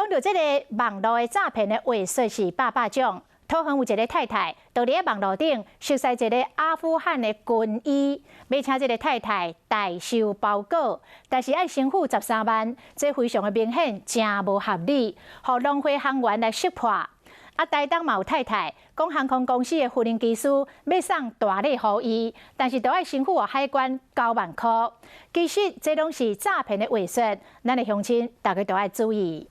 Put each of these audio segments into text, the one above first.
講到這个網路的詐騙的話術是百百種。桃園有一个太太，就佇咧網路頂熟似一个阿富汗的軍醫，欲請這个太太代收包裹，但是愛先付十三萬，這非常的明顯，誠無合理，予農會行員來識破。啊，台東嘛有太太講航空公司的飛行機師欲送大禮予伊，但是都愛先付予海關九萬箍。其實這攏是詐騙的話術，咱的鄉親大家都愛注意。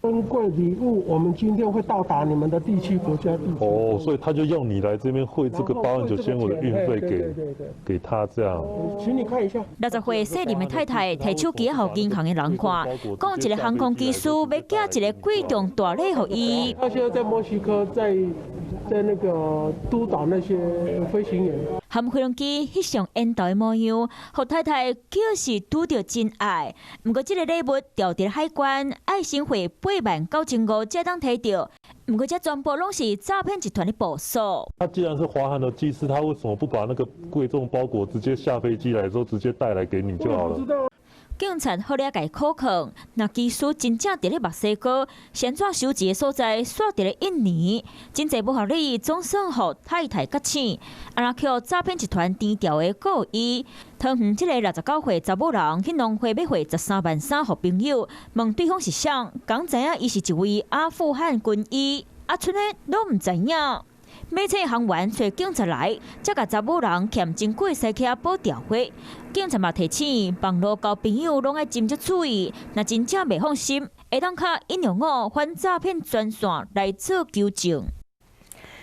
珍貴禮物，我們今天會到達你們的地區國家地區。哦，所以他就要你來這邊匯這個89,500的運費給他這樣。請你看一下。60歲姓林的太太提手機予銀行的人看，講一个航空機師欲寄一个貴重大禮予伊。他現在在墨西哥，在那個督導那些飛行員。含飛行機翕相緣投的模樣，予太太確實拄著真愛。毋過這个禮物著佇海關，愛先匯89,500才當提著。毋過這全部攏是詐騙集團的部署。他既然是華航的機師，他為什麼不把那個貴重包裹直接下飛機來的時候直接帶來給你就好了？警察好掠共扣銬，若機師真正佇咧墨西哥，是按怎收錢的所在，煞佇咧印尼，真濟無合理，總算予太太覺醒。啊，若予詐騙集團甜調的閣有伊，桃園這个69歲查某人去農會欲匯十三萬三予朋友，問對方是誰，講知影伊是一位阿富汗軍醫，啊，賰呢攏毋知影。欲請行員揣警察來，才共查某人欠真久的西仔保調回。警察嘛提醒，網路交朋友攏愛斟酌注意，若真正袂放心，會當敲165反詐騙專線來做求證。